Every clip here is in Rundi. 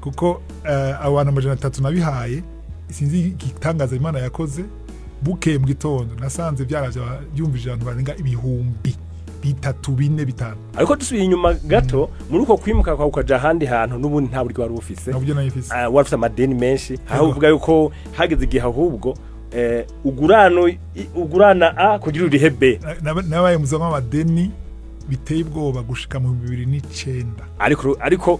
Kuko abantu 300 nabihaye, sinzi igitangaza Imana yakoze. Bukeye mu gitondo nasanze byaravye, byumvije abantu barenga 3000, 4000, 5000. Ariko dusubiye inyuma gato, muri uko kwimuka kwawe ukaja ahandi hantu, n'ubundi nta buryo wari ufise. Nabyo nayifise. Ah, wari ufise amadeni menshi, aho uvuga yuko hageze igihe ahubwo ugurana A kugira urihe B. Nabaye mu buzima w'amadeni biteye ubwoba gushika mu 2009. Ariko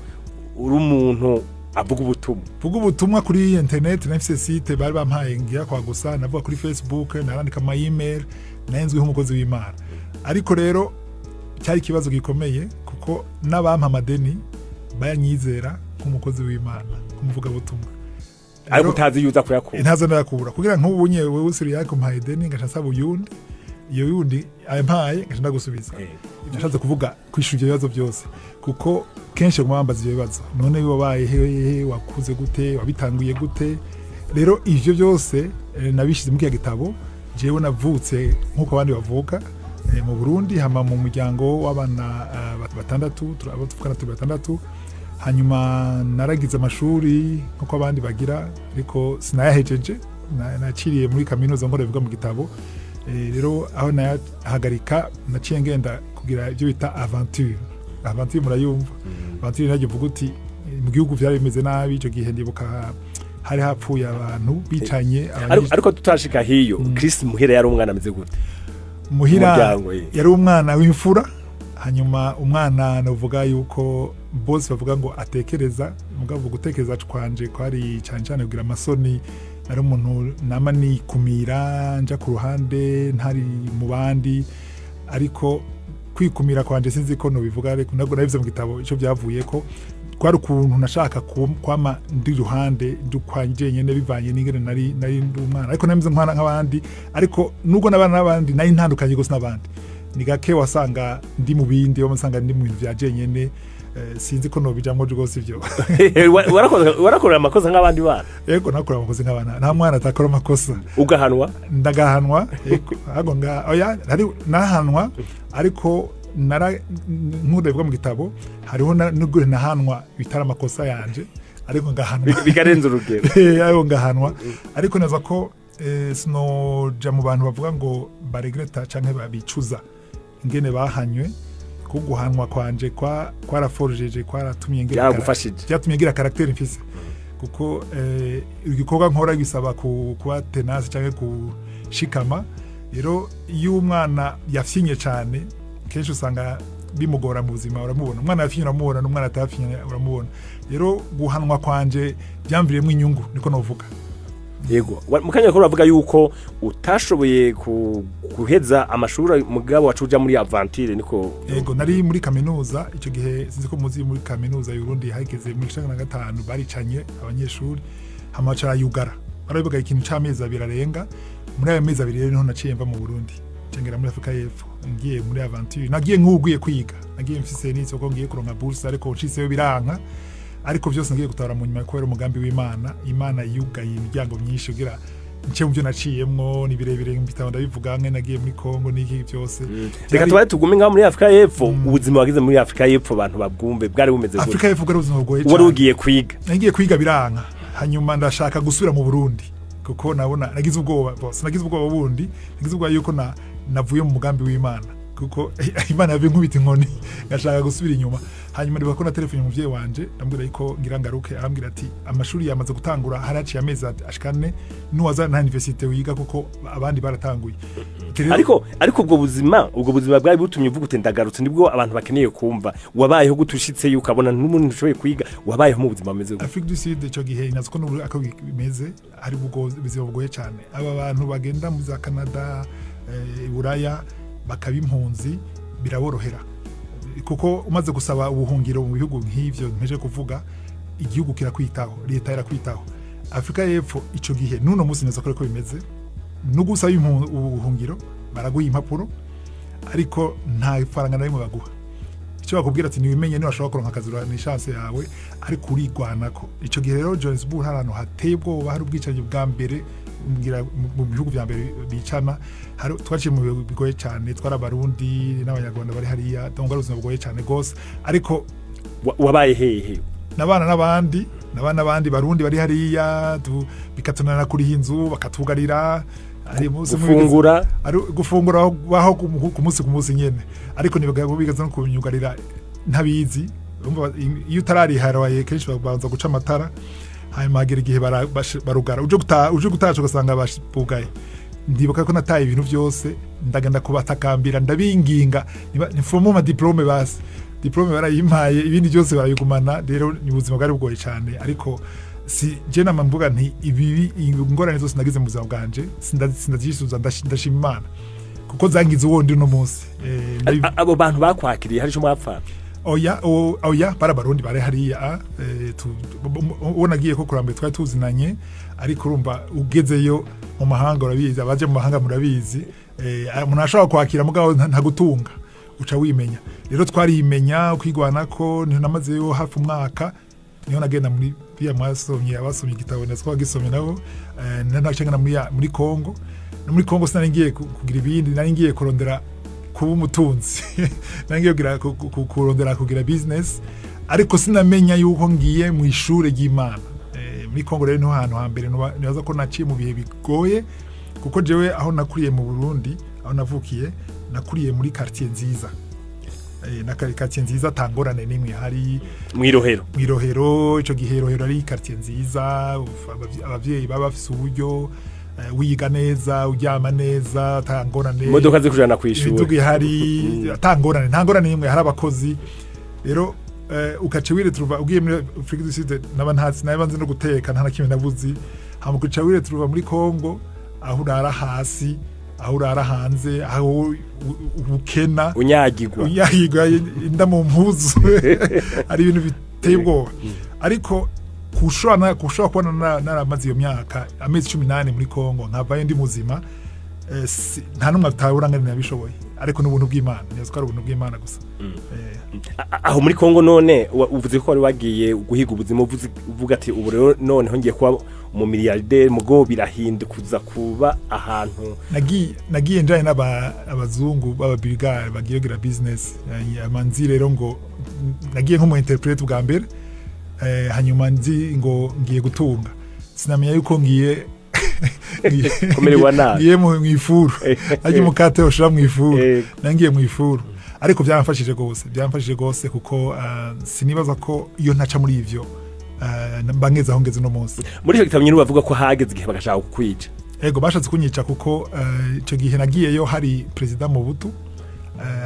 uri umuntu avuga ubutumwa. Vuga ubutumwa kuri internet, nafise site bari bampaye ngira kwa gusa navuga kuri Facebook, narandika ama email, nayenzwe nk'umukozi w'Imana. Ariko rero cyari ikibazo gikomeye, kuko n'abampa amadeni bayanyizera nk'umukozi w'Imana, nk'umuvuga butumwa. Ariko utazi yuza kuyakura. Ntazo ndayakura, kugira nk'ubu nye wewe usiri yakumpaye ideni, ngaca nsaba uyundi, iyo yundi ayampaye ngaca ndagusubiza. Nashatse kuvuga kwishura ibyo bibazo byose, kuko kenshi baguma bambaza ibyo bibazo: none wabaye hehe, wakuze gute, wabitanguye gute? Rero ivyo byose nabishyize muri kiriya gitabo. Jewe navutse nk'uko abandi bavuka mu Burundi, hama mu muryango w'abana batandatu, abo tuvukana turi batandatu. Hanyuma naragize amashuri nk'uko abandi bagira, ariko sinayahejeje. Naciriye muri kaminuza nkora bivuga mu gitabo. Rero aho nayahagarika, naciye ngenda kugira ibyo bita aventure. Aventure murayumva? Aventure naryo uvuga uti mu gihugu vyari bimeze nabi icyo gihe. Ndibuka hari hapfuye abantu bicanye. Ariko tutashika hiyo, Chris muhira yari umwana ameze gute? Muhira Umuryango. yari umwana w'imfura. Hanyuma umwana navuga yuko bose bavuga ngo atekereza, mugabo gutekereza kwanje kwari cyane cyane kugira amasoni. Nari umuntu nama nikumira, nja ku ruhande, ntari mu bandi. Ariko kwikumira kwanje, sinzi ko nobivuga, ariko nabwo nabivuze mu gitabo icyo byavuye ko kwari ukuntu nashaka kwama ndi iruhande, ndi kwa jenyene, bivanye n'ingene nari ndi umwana. Ariko nameze nk'umwana nk'abandi, ariko nubwo n'abana n'abandi nari ntandukanye gose n'abandi. Ni gake wasanga ndi mu bindi, wasanga ndi mu bintu vya jenyene. Sinzi ko nobijamwo rwose ivyo. Warakorera amakosa nk'abandi bana? Yego, nakora amakosa nk'abana, nta mwana atakora amakosa. Ugahanwa? Ndagahanwa, yego. Ahubwo nga oya, hari nahanwa, ariko nara nk'uko mu gitabo hariho n'ubwo nahanwa bitari amakosa yanje, ariko ngahanwa. Bikarenza urugero. Ariko ngahanwa. Ariko naza ko sinoja mu bantu bavuga ngo baregreta canke babicuza ingene bahanywe, kuko guhanwa kwanje kwaraforjeje, kwaratumye ngira Byaragufashije. Byatumye ngira caractère mfise, kuko igikorwa nkora bisaba kuba tenace cyangwa gushikama. Rero iyo umwana yafyinye cyane, kenshi usanga bimugora mu buzima. Uramubona umwana yafinye, uramubona n'umwana atafinye uramubona. Rero guhanwa kwanje byamviriyemo inyungu, niko novuga. Yego. Mu kanya ko uravuga yuko utashoboye guheza amashuri, mugabo wacuja muri aventure, niko? Yego, nari muri kaminuza icyo gihe. Sinzi ko muzi, muri kaminuza y'u Burundi hageze muri 95 baricanye abanyeshuri, hama carayugara, barabivuga ikintu c'amezi 2 arenga. Muri ayo mezi 2 rero niho naciye mva mu Burundi, cengera muri Afrika y'Epfo, ngiye muri aventure. Nagiye nk'ugiye kwiga, nagiye mfise n'isoko ngiye kuronka bourse, ariko nshiseyo biranka. Ariko byose ngiye gutabara mu nyuma kubera umugambi w'Imana. Imana yugaye imiryango myinshi kugira nce mu byo naciyemwo. Ni birebire, mu bitabo ndabivuga, mwe nagiye muri Kongo n'iki byose. Reka tubaye tugume ngaho muri Afrika y'Epfo. Ubuzima wagize muri Afrika y'Epfo, abantu babwumve, bwari bumeze gute? Afrika y'Epfo bwari ubuzima bugoye Wari cyane. ugiye kwiga? Nagiye kwiga biranka, hanyuma ndashaka gusubira mu Burundi, kuko nabona nagize ubwoba bose, nagize ubwoba bundi, nagize ubwoba yuko na navuye mu mugambi w'Imana, kuko Imana yavuye nkubita inkoni, ngashaka gusubira inyuma. Hanyuma ndibuka ko na telefone umuvyeyi wanje, ndamubwira yuko ngira ngaruke. Arambwira ati amashuri yamaze gutangura, haraciye amezi ashikane, nuwaza nta université wiga, kuko abandi baratanguye. Ati rero- Ariko ubwo buzima bwari butumye uvuga uti ndagarutse, nibwo abantu bakeneye kumva. Wabayeho gute ushitse yuko ukabona n'umuntu ushoboye kwiga? Wabayeho mu buzima bumeze gute? Afrique du Sud icyo gihe, inazi ko n'ubu ako bimeze, hari ubuzima bugoye cyane. Aba bantu bagenda muri za Canada, Buraya, bakaba impunzi, biraborohera, kuko umaze gusaba ubuhungiro mu bihugu nk'ivyo mpeje kuvuga, igihugu kirakwitaho, leta irakwitaho. Afrika y'Epfo ico gihe, n'uno munsi neza ko ariko bimeze, nubwo usaba ubuhungiro baraguha impapuro, ariko nta faranga na rimwe baguha. Icyo bakubwira ati ntiwimenye niba washobora kuronka akazi, ni chance yawe, ariko urigwanako. Icyo gihe rero Johannesburg hari ahantu hateye ubwoba, hari ubwicanyi bwa mbere ngira mu bihugu vya mbere bicana. Hari twaciye mu bihe bigoye cyane, twari Abarundi n'Abanyarwanda bari hariya, donc ari ubuzima bugoye cyane gose, ariko Wabaye hehe? Nabana n'abandi. Naba n'abandi Barundi bari hariya, bikatunanira kuriha inzu, bakatugarira. Ari umunsi umwe Gufungura? Ari gufungura baho ku munsi nyene, ariko nibaga bigaza no kunyugarira ntabizi. Urumva, iyo utarariha kenshi babanza guca amatara, hanyuma hagera igihe barugara, uje gutaha ugasanga bugaye. Ndibuka ko nataye ibintu byose, ndagenda kubatakambira, ndabinginga nifoma diplôme, basi diplôme barayimpaye, ibindi byose barabigumana. Rero ni ubuzima bwari bugoye cyane, ariko si je nama mvuga nti ibibi, ingorane zose nagize mu buzima bwanje sindavyisuza, ndashima Imana kuko zangize uwo ndi uno munsi. Abo bantu bakwakiriye hari ico mwapfa? Oya, oya, bari Abarundi bari hariya, uwo nagiye ko kurambere twari tuzinanye, ariko urumva ugezeyo mu mahanga, urabizi, abaje mu mahanga murabizi, umuntu ashobora kwakira mugabo ntagutunga, uca wimenya. Rero twarimenya kwigwanako, niho namazeyo hafi umwaka, niho nagenda muri biya mwasomye, abasomye igitabo na twagisomye nabo, naciye ngenda muri Kongo. No muri Kongo sinari ngiye kugira ibindi, nari ngiye kurondera kuba umutunzi, nari ngiye kurondera kugira business, ariko sinamenya yuko ngiye mu ishure ry'Imana. Muri Kongo rero niho hantu hambere nibaza ko naciye mu bihe bigoye, kuko jewe aho nakuriye mu Burundi, aho navukiye, nakuriye muri quartier nziza, na quartier nziza, atangorane n'imwe hari. Mw'irohero? Mw'irohero. Ico gihe Rohero ari quartier nziza, abavyeyi baba bafise uburyo, wiga neza, uryama neza, atangorane. Imodoka zikujana kw'ishuri. Imiduga ihari, atangorane, nta ngorane n'imwe, hari abakozi. Rero ugaca wiretrouva ugiye muri Afrique du Sud, naba ntazi, naba nzi no guteka, nta na kimwe nabuzi. Hama ugaca wiretrouva muri Congo, aho urara hasi, aho urara hanze, aho ubukena. Unyagirwa. Unyagirwa, inda mu mpuzu, ari ibintu biteye ubwoba. Ariko kushobora kubona naramaze iyo myaka, amezi 18 muri Congo, nkavayo ndi muzima, nta n'umwe atabura ngene nabishoboye, ariko n'ubuntu bw'Imana, nibaza ko ari ubuntu bw'Imana gusa. Aho muri Kongo none uvuze ko wari wagiye guhiga ubuzima, uvuze uvuga ati ubu rero noneho ngiye kuba umumiliyarderi, mugo birahinduka kuza kuba ahantu. Nagiye njanye n'abazungu b'ababulgare bagiye kugira business. Nzi rero ngo nagiye nko mu interprète bwa mbere, hanyuma nzi ngo ngiye gutunga, sinamenya yuko ngiye Kumererwa nabi. Ngiye mu ifuru, arya umukate ushira mu ifuru. Nangiye mu ifuru, ariko byaramfashije gose, byaramfashije gose, kuko sinibaza ko iyo ntaca muri ivyo mba ngeze aho ngeze uno munsi. Muri icyo gitabo nyine bavuga ko hageze igihe bagashaka kukwica. Ego, bashatse kunyica, kuko icyo gihe nagiyeyo hari perezida Mobutu,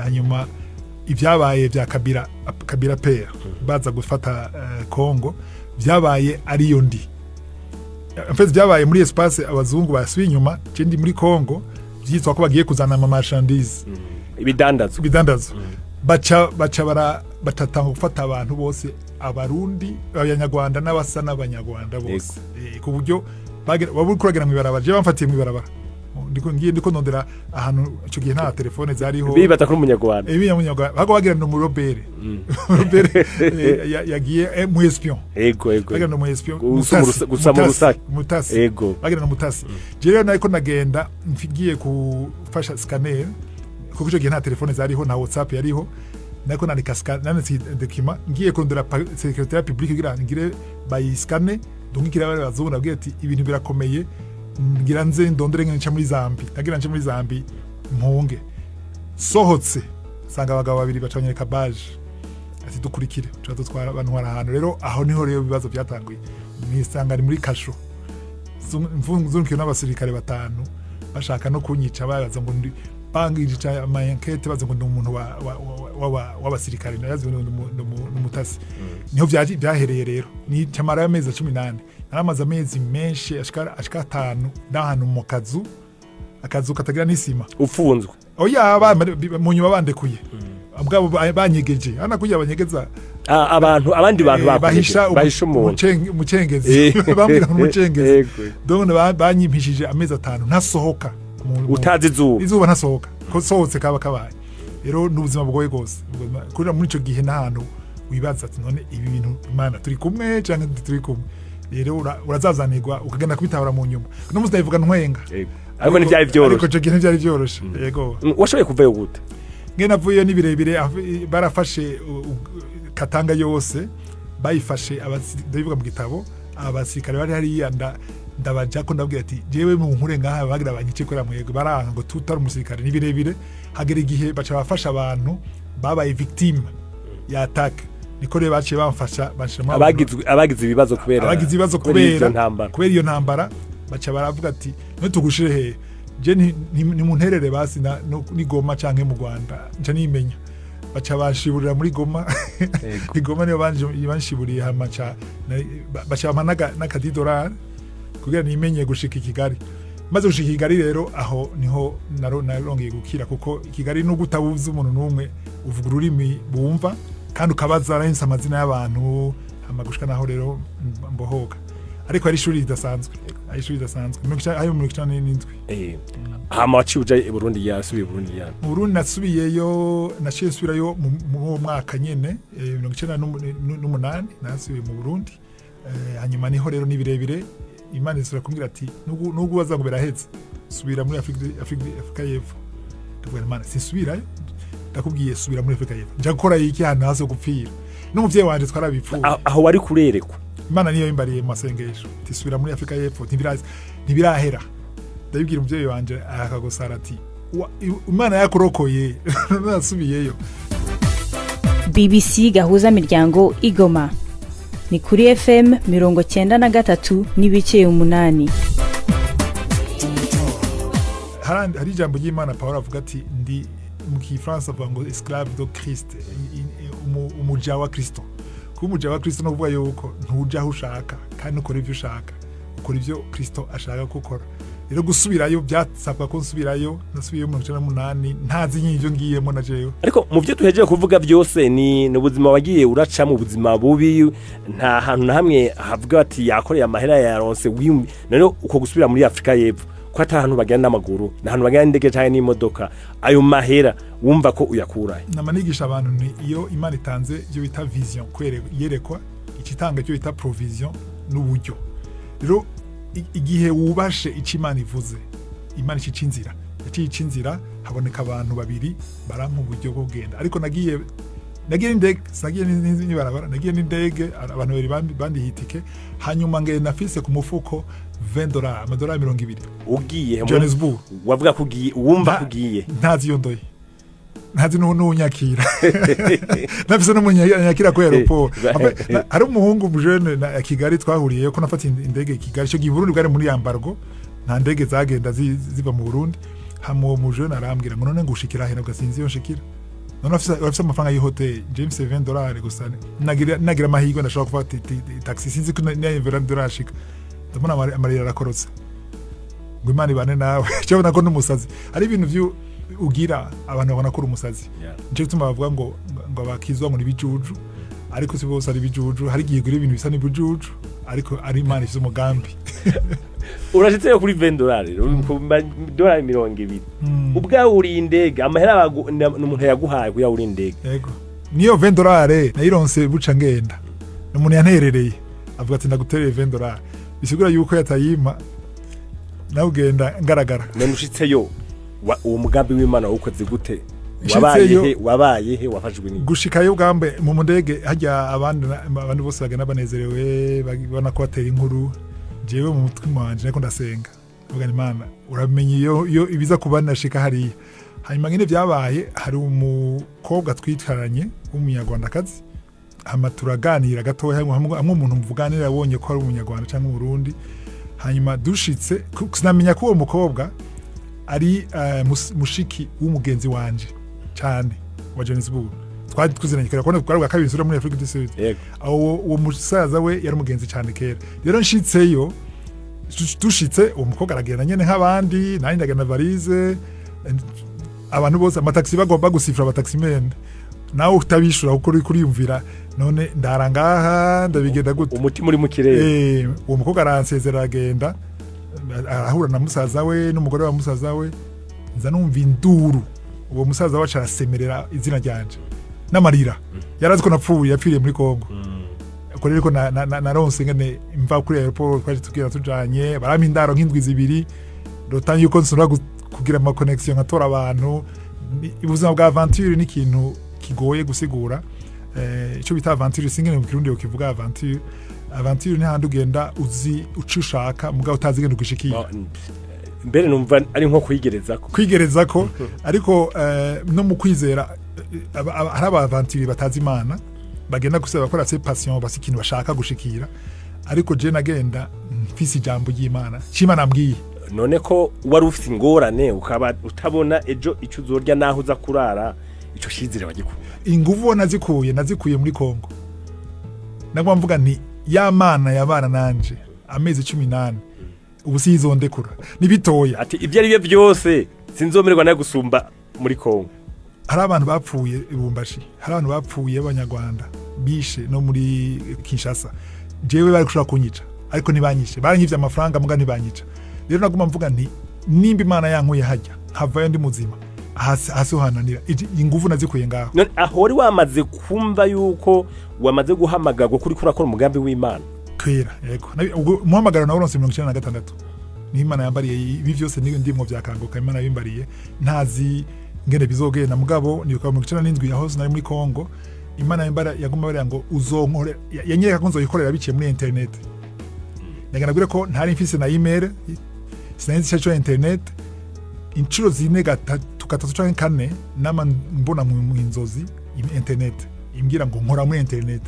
hanyuma ibyabaye bya Kabila, Kabila père, baza gufata Congo, byabaye ariyo ndi. En fait byabaye muri espace abazungu basubiye inyuma, je ndi muri Congo, byitwa ko bagiye kuzana ama marchandise. Ibidandazwa. Ibidandazwa. Baca bara batatanga gufata abantu bose, Abarundi, Abanyarwanda n'abasa n'Abanyarwanda bose, ku buryo waba uriko uragera mw'ibarabara, je bamfatiye mw'ibarabara, ndiko ngiye, ndiko ndondera ahantu, ico gihe nta telefone zariho. Bibaza kuri umunyarwanda. Ibi nyamunyarwanda bago bagira ni umurobere, umurobere, yagiye mu espion. ego ego Bagira ni umu espion. Gusa gusa mu Mutasi, rusake. Mutasi. Bagira ni umutasi. Je rero nariko ndagenda ngiye gufasha scanner, kuko ico gihe nta telefone zariho, nta WhatsApp yariho, nariko nandika nanditse document, ngiye kurondera secrétariat public kugira ngire bayiskane, ndungikira abari bazungu, nabwiye ati ibintu birakomeye, ngira nze ndondere ngene nca muri Zambi, nagira nce muri Zambi mpunge. Sohotse nsanga abagabo babiri baca banyereka badge, ati dukurikire, tuba dutwara bantwara ahantu. Rero aho niho rero ibibazo byatanguye, nisanga ni muri kasho, mvungiwe n'abasirikare batanu, bashaka no kunyica, babaza ngo ndi bangica ama enquête, baza ngo ndi umuntu w'abasirikare, narazi ngo ndi umutasi. Niho byahereye rero, ni camara y'amezi 18, naramaze amezi menshi ashika 5 n'ahantu mu kazu, akazu katagira n'isima. Ufunzwe? Oya, mu nyuma bandekuye, bwabo banyegeje hana kugira banyegeza. Ah, abantu, abandi bantu bahisha bahisha umuntu. Umucengezi. Bambwira ngo umucengezi. Donc banyimpishije amezi 5 ntasohoka Utazi izuba. Izuba, ntasohoka, ko sohotse kaba kabaye. Rero ni ubuzima bugoye rwose. Kurira muri ico gihe n'ahantu wibaza ati none ibi bintu, Imana turi kumwe canke ntituri kumwe? Rero urazazanirwa ukagenda kubitahura mu nyuma. Uno munsi ndabivuga ntwenga. Ariko ntivyari Ariko vyoroshe. Ico gihe ntivyari vyoroshe, yego. Washoboye kuvayo gute? Nge navuyeyo ni birebire, barafashe Katanga yose. Bayifashe, ndabivuga mu gitabo, abasirikare bari hariya ndabaja ko ndabwira ati: "Jewe mu nkure ngaha, bagira banyice kubera mwebwe." Baranga ngo tutari umusirikare ni birebire. Hagera igihe baca bafasha abantu babaye victime ya attaque, niko rero baciye bamfasha, banshiramo Abagize ibibazo kubera abagize ibibazo kubera iyo kubera ntambara. Kubera iyo ntambara, baca baravuga ati: "None tugushire hehe?" Je ni munterere basi na no, ni Goma canke mu Rwanda, nca nimenya. Baca banshiburira muri Goma. I Goma niyo banshiburiye, hama baca bampa n'aka 10 dolari kugira nimenye gushika i Kigali. Maze gushika i Kigali rero, aho niho narongeye gukira, kuko i Kigali nubwo utabuze umuntu n'umwe uvuga ururimi bumva kandi ukabaza, nahise amazina y'abantu, hama gushika naho rero mbohoka. Ariko ari ishuri ridasanzwe, ari ishuri ridasanzwe. Ayo 97. Hama waciye uja i Burundi, yasubiye i Burundi ya Mu Burundi nasubiyeyo, naciye nsubirayo mu uwo mwaka nyene, 98 nasubiye mu Burundi. Hanyuma niho rero ni birebire, Imana isubira kumbwira ati: "Nubwo waza ngo biraheze, subira muri Afrika y'Epfo." Ndavuga: "Imana, sinsubirayo, ndakubwiye subira muri Afrika y'Epfo. Nja gukora iki ahantu hasi ho gupfira?" N'umuvyeyi wanje twarabipfuye. Aho wari kurerekwa? Imana niyo yimbariye mu masengesho ati: "Subira muri Afrika y'Epfo, ntibirahera." Ndabibwira umuvyeyi wanje, akagosara ati: "Imana yakurokoye, none nasubiyeyo." BBC Gahuza Miryango Igoma ni kuri FM 93.8. Hari ijambo ry'Imana Paul avuga ati ndi mu Kifaransa avuga ngo esclave de Christ, umuja wa Kristo. Kuba umuja wa Kristo no kuvuga yuko ntuja aho ushaka kandi ukora ivyo ushaka, ukora ivyo Kristo ashaka ko ukora. Rero gusubirayo byasabwa ko nsubirayo, nasubiyeyo 98 ntazi nyine ngiyemo na jewe. Ariko mu byo tuhejeje kuvuga byose ni ubuzima wagiye uraca mu buzima bubi, nta hantu na hamwe havuga ati yakoreye amahera yaronse wiyumvi. None uko gusubira muri Afrika y'Epfo, ko ata hantu bagenda n'amaguru, nta hantu bagenda n'indege cyangwa n'imodoka, ayo mahera wumva ko uyakurahe? Nama nigisha abantu ni iyo Imana itanze ibyo bita vision, yerekwa, ikitanga icyo bita provision n'uburyo. Rero igihe wubashe icyo Imana ivuze, Imana ica inzira, yaciye ica inzira, haboneka abantu babiri barampa uburyo bwo kugenda. Ariko nagiye n'indege, sinagiye n'ibarabara, nagiye n'indege. Abantu babiri bandihiye itike, hanyuma ngenda nafise ku mufuko 20 dollars, amadolari 20. Ugiye Johannesburg. Wavuga ko ugiye, wumva ko ugiye? Ntazi iyo ndoye, ntazi n'unyakira, nafise n'umunyakira kuri aéroport. Hari umuhungu mujene na Kigali twahuriye ko nafata indege i Kigali. Icyo gihe Burundi bwari muri embargo, nta ndege zagenda ziva mu Burundi. Hama uwo mujene arambwira ngo: "None ngushikira he?" Nabwo sinzi iyo nshikira. None afise amafaranga y'ihoteli, James, 20 dollars gusa. Nagira amahirwe ndashobora gufata taxi, sinzi ko nayo 20 dollars ashika. Ndabona amarira arakorotse ngo: "Imana ibane nawe." Cyabona ko n'umusazi hari ibintu vyo ugira abantu babona ko uri umusazi. Nico gituma bavuga ngo abakizwa ngo ni ibijuju, ariko si bose ari ibijuju. Hari igihe ugira ibintu bisa n'ibijuju, ariko ari Imana ifise umugambi. Urashitse kuri 20 dollars, ku dolari 20, ubwawe uri indege, amahera n'umuntu yaguhaye kuya uri indege? Yego, niyo 20 dollars nayironse buca ngenda, umuntu yanterereye avuga ati: "Ndagutereye 20 dollars." Bisigura yuko yatayima nawe ugenda ngaragara. None ushitseyo, uwo mugambi w'Imana wawukoze gute? Nshitseyo- Wabaye he? Wabaye he? Wafashijwe n'iki? Gushikayo bwambe mu ndege hajya abandi bose bagenda banezerewe, babona ko batera inkuru. Jewe mu mutwe wanje ariko ndasenga, mvuga nti: "Imana, uramenye iyo ibiza kuba nashika hariya." Hanyuma nyine byabaye, hari umukobwa twicaranye w'umunyarwandakazi, hama turaganira gatoya, hamwe umuntu muvuganira yabonye ko ari umunyarwanda cyangwa umurundi. Hanyuma dushitse, sinamenya ko uwo mukobwa ari mushiki w'umugenzi wanje cyane wa Johannesburg twari tuzinanye kera, kubona bwari bwa kabiri nsubira muri Afrique du Sud. Uwo musaza we yari umugenzi cyane kera. Rero nshitseyo, dushitse, uwo mukobwa aragenda nyene nk'abandi, nanjye ndagenda valise. Abantu bose amataxi bagomba gusifura, abataximen nawe utabishura kuko uri kuriyumvira: "None ndara ngaha, ndabigenda gute?" Umutima uri mu kirere. Uwo mukobwa aransezera, aragenda, arahura na musaza we n'umugore wa musaza we. Nza numva induru, uwo musaza wacu arasemerera izina ryanje n'amarira, yarazi ko napfuye, yapfiriye muri Kongo. Uko rero ko naronse ngene mva kuri aéroport, twaje tugenda tujanye, barampa indaro nk'indwi 2, dotanye yuko nsubira kugira ama connection nkatora abantu. Ubuzima bwa aventure ni ikintu kigoye gusigura. Ico bita aventure, singene mu Kirundi ukivuga aventure. Aventure ni handi ugenda uzi uco ushaka, mugabo utazi ingene ugishikira. Mbere numva ari nko kwigereza ko. Kwigereza ko, ariko no mu kwizera, hari aba aventuriers batazi Imana, bagenda gusa bakora se passion, basi ikintu bashaka gushikira. Ariko je nagenda mfise ijambo ry'Imana, c'Imana ambwiye. None ko wari ufite ingorane, ukaba utabona ejo icyo uzorya naho uza kurara, ico cizere wagikura? Inguvu nazikuye muri Kongo. Nagwa mvuga nti: "Ya Mana yabana nanje amezi 18, ubu siyizondekura ni bitoya." Ati: "Ibyo ari byo byose sinzomererwa nawe gusumba muri Kongo." Hari abantu bapfuye i Lubumbashi, hari abantu bapfuye b'Abanyarwanda bishe no muri Kinshasa. Jewe bari gushobora kunyica, ariko ntibanyishe. Baranyivye amafaranga, muga ntibanyica. Rero naguma mvuga nti: "Nimba Imana yankuye hajya, nkavayo ndi muzima, hasi hasi hananira." Inguvu nazikuye ngaho. None aho wari wamaze kumva yuko wamaze guhamagarwa kuri kurakora umugambi w'Imana? Kwera, yego. Ubwo umuhamagaro nawuronse 96, niho Imana yambariye ibi vyose ndimwo vyakanguka. Imana yabimbariye ntazi ngene bizogenda, mugabo nibuka 97, aho nari muri Kongo, Imana yambara yaguma bariya ngo uzonkore, yanyereka ko nzoyikorera biciye muri internet. Ndaga nabwire ko ntari mfise na email, sinari nzi ico internet. Inshuro zine, gatatu, gatatu canke kane, nama mbona mu inzozi internet imbwira ngo nkora muri internet.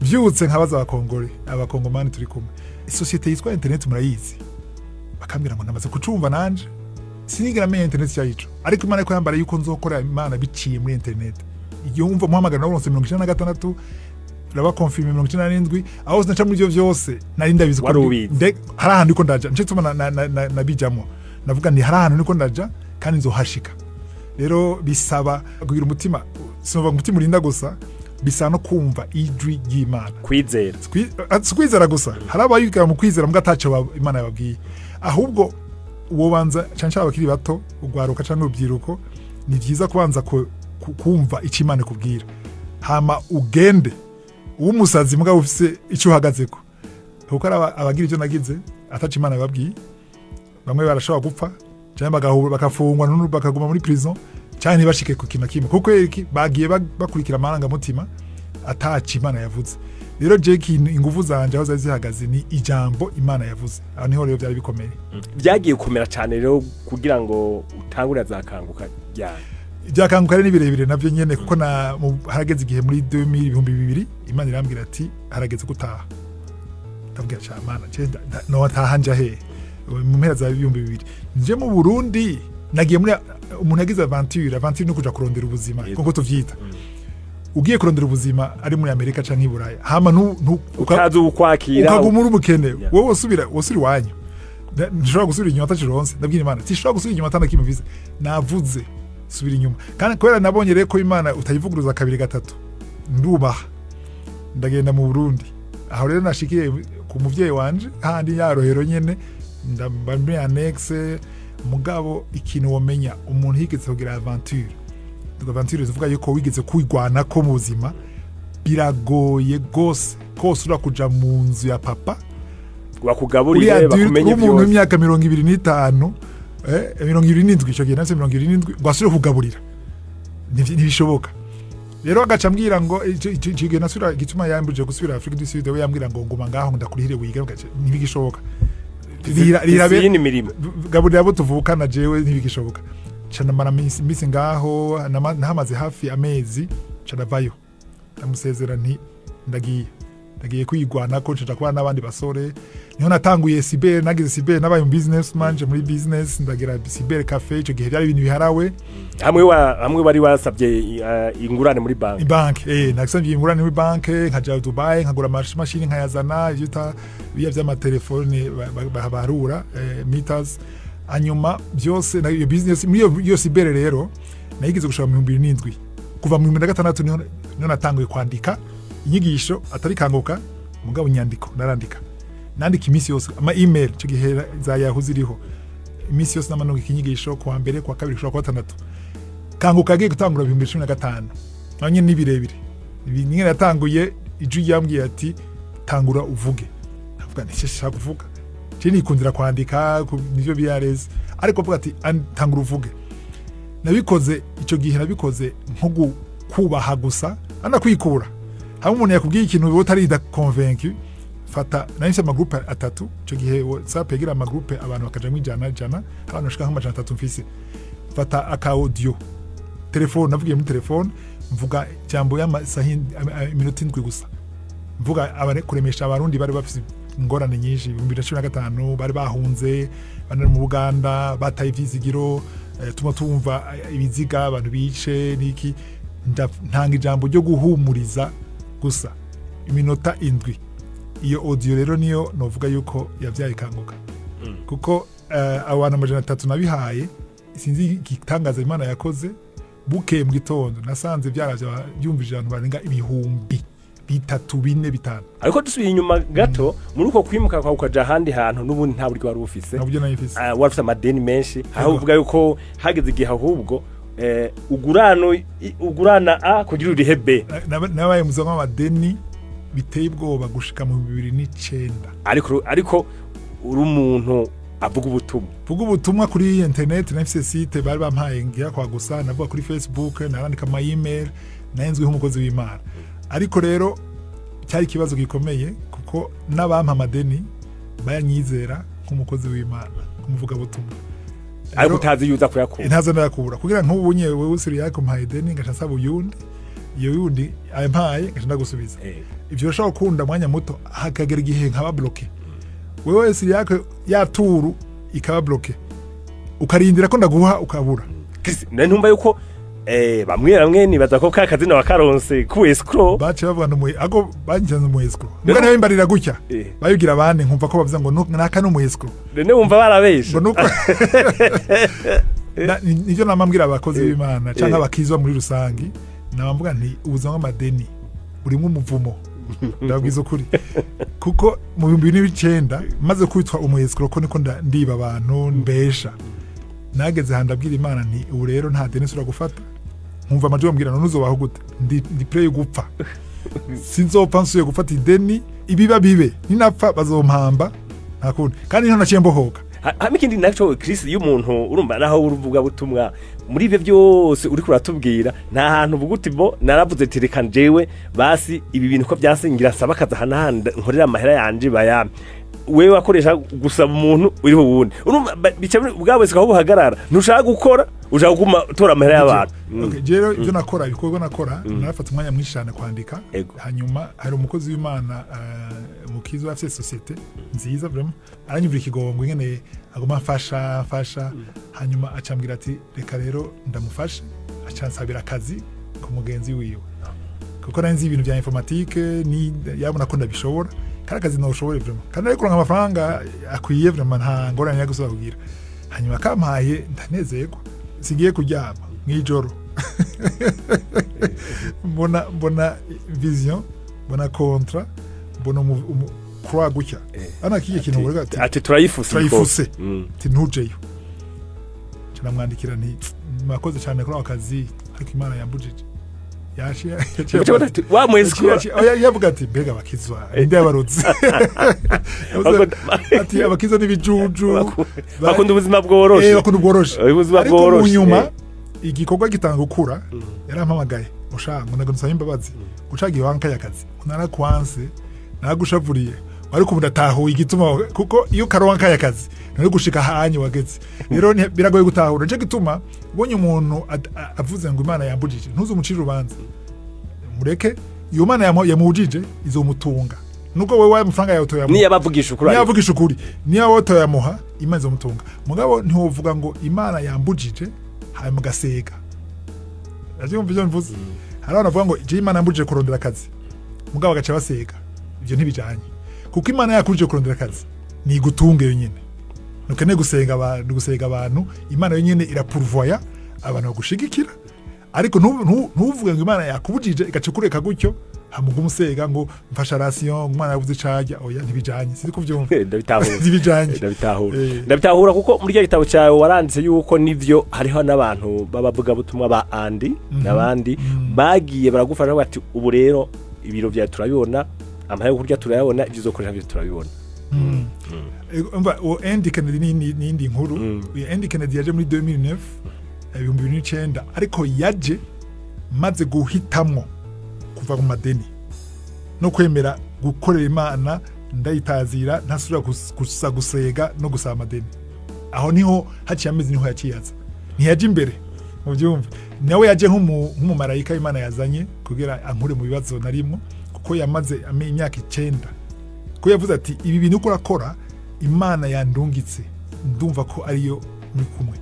Vyutse nkabaza Abakongore, Abakongomani turi kumwe: "Isosiyete yitwa internet murayizi?" Bakambwira ngo namaze kucumva. Nanje sinigera menya internet icyo, ariko Imana ko yambara yuko nzokora Imana biciye muri internet. Igihe wumva umuhamagaro nawuronse 96, uraba confirmé 97. Aho sinaca muri ivyo vyose, nari ndabizi ko Wari ubizi. Hari ahantu ndiko ndaja. Nico gituma nabijamwo, navuga nti: "Hari ahantu ndiko ndaja kandi nzohashika." Rero bisaba kugira umutima, sinova umutima urinda gusa, bisaba no kumva ijwi ry'Imana. Kwizera. Si kwizera gusa. Hari abayiga mu kwizera mbwa ataco Imana yababwiye. Ahubwo wobanza, cyane cyane abakiri bato, ugwaruka cyangwa urubyiruko, ni byiza kubanza kumva icyo Imana ikubwira, hama ugende uw'umusazi mugabo ufise icyo uhagazeko. Kuko hari abagira ivyo nagize ataco Imana yababwiye. Bamwe barashobora gupfa cyangwa bagahura bakafungwa, bakaguma muri prison, cyangwa ntibashike ku kintu na kimwe, kuko iki bagiye bakurikira amarangamutima ataco Imana yavuze. Rero je ikintu, inguvu zanje aho zari zihagaze ni ijambo Imana yavuze. Aho niho rero byari bikomeye. Byagiye gukomera cyane rero kugira ngo utangure azakanguka ryari? Ibyakanguka rero ni birebire navyo nyene, kuko harageze igihe muri 2000, 2000, Imana irambwira ati: "Harageze gutaha." Ndabwira: "Ca Mana, je no taha nja he?" Mu mpera za 2000 nje mu Burundi, nagiye muri umuntu yagize aventure. Aventure ni kuja kurondera ubuzima, kuko tuvyita ugiye kurondera ubuzima ari muri Amerika canke i Buraya, hama utazi ukwakira, ukaguma uri umukene. Wowe wosubira iwanyu. Nshobora gusubira inyuma atacironse. Ndabwira Imana: "Sinshobora gusubira inyuma atana kimwe mvise." Navuze subira inyuma, kandi kubera nabonye rero ko Imana utayivuguruza kabiri gatatu, ndubaha, ndagenda mu Burundi. Aho rero nashikiye ku muvyeyi wanje handi yarohero nyene, ndamba muri annexe. Mugabo ikintu womenya, umuntu yigeze kugira aventure, aventure zivuga yuko wigeze kwigwanako mu buzima, biragoye gose kose ura kuja mu nzu ya papa uri bakugaburire, adulte, bakumenye w'umuntu byose. w'imyaka 25, 27, ico gihe nase 27, ngo asubire kugaburira. Ntibishoboka. Rero agaca ambwira ngo ico gihe nasubira, igituma yambuje gusubira Afrique du Sud, we yambwira ngo nguma ngaho ngo ndakurihire wige. Ngaca: "Ntibigishoboka." Izindi mirimo. Gaburira abo tuvukana, jewe ntibigishoboka. Ca ndamara iminsi ngaho, nahamaze hafi amezi, ca ndavayo, ndamusezera nti: "Ndagiye, ndagiye kwigwanako." Nca kubana n'abandi basore, niho natanguye cyber. Nagize cyber, nabaye mu business manje, muri business, ndagira cyber café. Ico gihe byari ibintu biharawe. Hamwe wari wasabye ingurane muri banki. Banki, nasabye ingurane muri banki, nkaja Dubai, nkagura amamashini, nkayazana, ivyo bita biya vy'amatelefone baharura meters. Hanyuma byose na iyo business muri iyo cyber rero nayigize gushika mu 2007. Kuva mu 2006 niho natanguye kwandika inyigisho, atari Kanguka, mugabo inyandiko narandika, nandika iminsi yose ama email. Ico gihe za Yahoo ziriho, iminsi yose namanunga inyigisho kuwa mbere, kuwa kabiri, gushika kuwa gatandatu. Kanguka yagiye gutangura 2015, naho nyene ni birebire. Ibi nyene yatanguye ijwi ryambwiye ati: "Tangura uvuge." Ndavuga nti: "Shaka kuvuga, je nikundira kwandika, nivyo biyareze." Ariko avuga ati: "Tangura uvuge." Nabikoze icyo gihe, nabikoze nko kubaha gusa, ana kwikura. Hamwe umuntu yakubwiye ikintu wowe utarida convaincu, fata, nari mfise ama groupes atatu ico gihe. WhatsApp yagira ama groupes, abantu bakajamwo ijana ijana, abantu bashika nk'300 mfise. Fata aka audio, telefone, navugiye muri telefone, mvuga ijambo y'amasaha iminota 7 gusa, mvuga kuremesha Abarundi bari bafise ingorane nyinshi 2015, bari bahunze, bari mu Buganda, bataye ivyizigiro, tuma tumva ibiziga abantu bice niki. Ntanga ijambo ryo guhumuriza gusa, iminota 7. Iyo audio rero niyo novuga yuko yavyaye Kanguka, kuko abantu 300 nabihaye, sinzi igitangaza Imana yakoze, bukeye mu gitondo nasanze byaravye byumvije abantu barenga 3000, 4000, 5000. Ariko dusubiye inyuma gato, muri uko kwimuka kwawe ukaja ahandi hantu, n'ubundi nta buryo wari ufise. Nta buryo nari mfise. Ah, wari ufise amadeni menshi, aho uvuga yuko hageze igihe ahubwo ugurana A kugira urihe B. Nabaye muzima w'amadeni biteye ubwoba gushika mu 2009. Ariko uri umuntu avuga ubutumwa. Vuga ubutumwa kuri internet, nafise site bari bampaye ngira kwa gusa, navuga kuri Facebook, narandika ama email, nayenzwe nk'umukozi w'Imana. Ariko rero cyari ikibazo gikomeye, kuko n'abampa amadeni bayanyizera nk'umukozi w'Imana, nk'umuvuga butumwa. Ariko utazi yuza kuyakura. Ntazo ndayakura, kugira nk'ubu nye wewe usiri yakumpaye ideni, ngaca nsaba uyundi, iyo yundi ampaye ngaca ndagusubiza. Ivyo urashobora gukunda umwanya muto, hakagera igihe nkaba bloqué. Wewe siri yako ya turu ikaba bloqué, ukarindira ko ndaguha, ukabura. Chris, nari ntumva yuko bamwe bamwe nibaza ko ka kazina wakaronse ku escroc. Baciye bavuga ngo ako banjyana mu escroc, mbwa nayo mbarira gutya. Bayibwira abandi, nkumva ko bavuze ngo naka ni umu escroc. None wumva barabeshe? Ngo nuko nivyo nama mbwira abakozi b'Imana canke abakizwa muri rusangi, nama mvuga nti ubuzima bw'amadeni burimwo umuvumo. Ndababwiza ukuri, kuko mu 2009 maze kwitwa umu escroc, ko niko ndiba abantu mbesha, nageze ahantu ndabwira Imana nti ubu rero nta deni nsubira gufata. Nkumva amajwi bambwira: none uzobaho gute? Ndi prêt yo gupfa, sinzopfa nsubiye gufata ideni. Ibiba bibe, ninapfa bazompamba, nta kundi. Kandi niho naciye mbohoka. Hama ikindi naco, Chris, iyo umuntu urumva naho uruvuga butumwa, muri ivyo byose uriko uratubwira, nta hantu uvuga uti bo naravuze ati reka njewe basi ibi bintu ko byasingira nsaba akazi aha n'ahandi nkorera amahera yanje bayampe. Wewe wakoresha gusaba umuntu uriho wundi, urumva bica bwa wese aho buhagarara, ntushaka gukora, ushaka kuguma utora amahera y'abantu. Okay, jewe ibyo nakora, ibikorwa nakora, narafata umwanya mwinshi cyane kwandika. Hanyuma hari umukozi w'Imana, mukizo, afite société nziza vraiment, aranyumvira ikigongwe ingene aguma amfasha amfasha. Hanyuma acambwira ati reka rero ndamufashe, acansabira akazi ku mugenzi wiwe, kuko nari nzi ibintu bya informatique, ni yabona ko ndabishobora, kandi akazi ntushobore vraiment, kandi ariko kuronka amafaranga akwiye vraiment, nta ngorane yo gusubira kugira. Hanyuma kampaye, ndanezerwa, sigiye kuryama mw'ijoro, mbona vision, mbona contrat, mbona croix gutya ana kiye kintu uvuga ati ati turayifuse. Turayifuse. Ati ntujeyo. Nca ndamwandikira nti mwakoze cyane kuri ako kazi, ariko Imana yambujije. Yaciye yaciye Uca ati, wa mu escroc. Oya, yavuga ati mbega abakizwa inde yabarutse? Ati abakizwa n'ibijuju. Bakunda ubuzima bworoshe. Bakunda ubworoshe. Ubuzima Ariko mu bworoshe. nyuma igikorwa gitanga gukura, yarampamagaye usha ngo ndaga nsaba imbabazi ucagiye wankaye akazi, narakwanse, naragushavuriye, ariko ubu ndatahuye igituma, kuko iyo ukaronka akazi nturi gushika hanye wageze. Rero biragoye gutahura. Nico gituma ubonye umuntu avuze ngo Imana yambujije, ntuzumucire urubanza, mureke. Iyo Mana yamubujije izomutunga, nubwo wewe amafaranga yawe utoyamuha. Niyo abavugisha ukuri. Niyo avugisha ukuri, niyo wowe utoyamuha, Imana izomutunga. Mugabo ntiwovuga ngo Imana yambujije hanyuma ugasega. Uravyumva ivyo mvuze? Hari abantu bavuga ngo je Imana yambujije kurondera akazi, mugabo bagaca basega. Ivyo ntibijanye, kuko Imana yakubujije kurondera akazi nigutunge yonyene. Ntukeneye gusenga abantu, gusenga abantu. Imana yonyene irapourvoya abantu bagushigikira. Ariko ntuvuge ngo Imana yakubujije igaca ikureka gutyo, hamuga umusega ngo mfasha ration, umwana yabuze icarya. Oya, ntibijanye. Sinzi kuvyumva. Ndabitahura. Ntibijanye. Ndabitahura. Ndabitahura, kuko muri rya gitabo cyawe waranditse yuko nivyo hariho n'abantu b'abavugabutumwa ba andi n'abandi bagiye baragufasha bati ubu rero ibiro byawe turabibona, amahera yo kurya turayabona, ibyo uzokoresha byose turabibona. Umva, uwo Andy Kennedy ni indi nkuru. Uyu Andy Kennedy yaje muri 2009, 2009, ariko yaje maze guhitamwo kuva mu madeni. No kwemera gukorera Imana, ndayitazira, ntasubira gusa gusega no gusaba amadeni. Aho niho haciye amezi, niho yaciye aza, ntiyaje imbere mu byumve. Nawe yaje nk'umumarayika Imana yazanye kugira ankure mu bibazo narimo, kuko yamaze imyaka 9, ko yavuze ati: "Ibi bintu uko urakora, Imana yandungitse, ndumva ko ariyo muri kumwe."